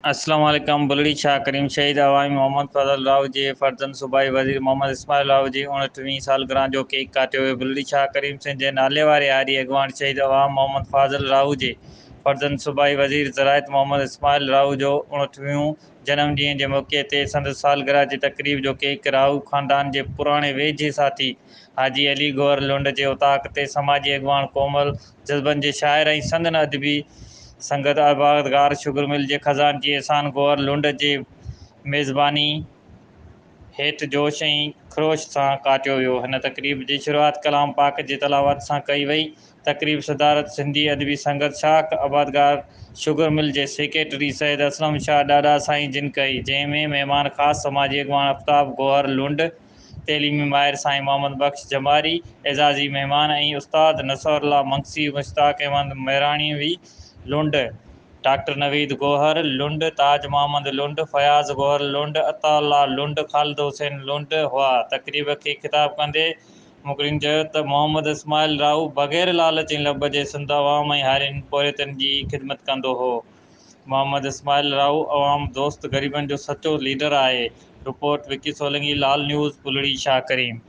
السلام عليڪم بلڙي شاهه ڪريم شهيد عوامي محمد فضل راهو جي فرزند صوبائي وزير محمد اسماعيل راهو جي 59هين سالگرهه جو ڪيڪ ڪاٽيو ويو بلڙي شاهه ڪريم سنڌ جي ناليواري هاري اڳواڻ شهيد عوام محمد فاضل راهو جي فرزند صوبائي وزير زراعت محمد اسماعيل راهو جو 59هون جنم ڏينهن جي موقعي تي سندس سالگرهه جي تقريب جو ڪيڪ راهو خاندان جي پراڻي ويجهي ساٿي حاجي علي گوهر لنڊ جي اوطاق تي سماجي اڳواڻ ڪومل جذبن جي شاعر ۽ سندن ادبي سنگت آبادگار شگر مل جي خزانچي احسان گوهر لنڊ جي ميزباني هيٺ جوش ۽ خروش سان ڪاٽيو ويو. هن تقريب جي شروعات ڪلام پاڪ جي تلاوت سان ڪئي وئي. تقريب صدارت سنڌي ادبي سنگت شاخ آبادگار شگر مل جي سيڪريٽري سيد اسلم شاهه ڏاڏا سائين جن ڪئي، جنهن ۾ مهمان خاص سماجي اڳواڻ آفتاب گوهر لنڊ، تعليمي ماهر سائين محمد بخش جماري، اعزازي مهمان ۽ استاد نصرالله منگسي، مشتاق احمد مهراڻوي لنڊ، ڊاڪٽر نويد گوهر لنڊ، تاج محمد لنڊ، فياض گوهر لنڊ، عطاء الله لنڊ، خالد حسين لنڊ هئا. تقريب کي خطاب ڪندي مقررين چيو ته محمد اسماعيل راهو بغير لالچ ۽ لٻ جي سنڌ عوام ۽ هارين پورهيتن جي خدمت ڪندو هو. محمد اسماعيل راهو عوام دوست غريبن جو سچو ليڊر آهي. رپورٽ، وڪي سولنگي، لال نيوز، بلڙي شاهه ڪريم.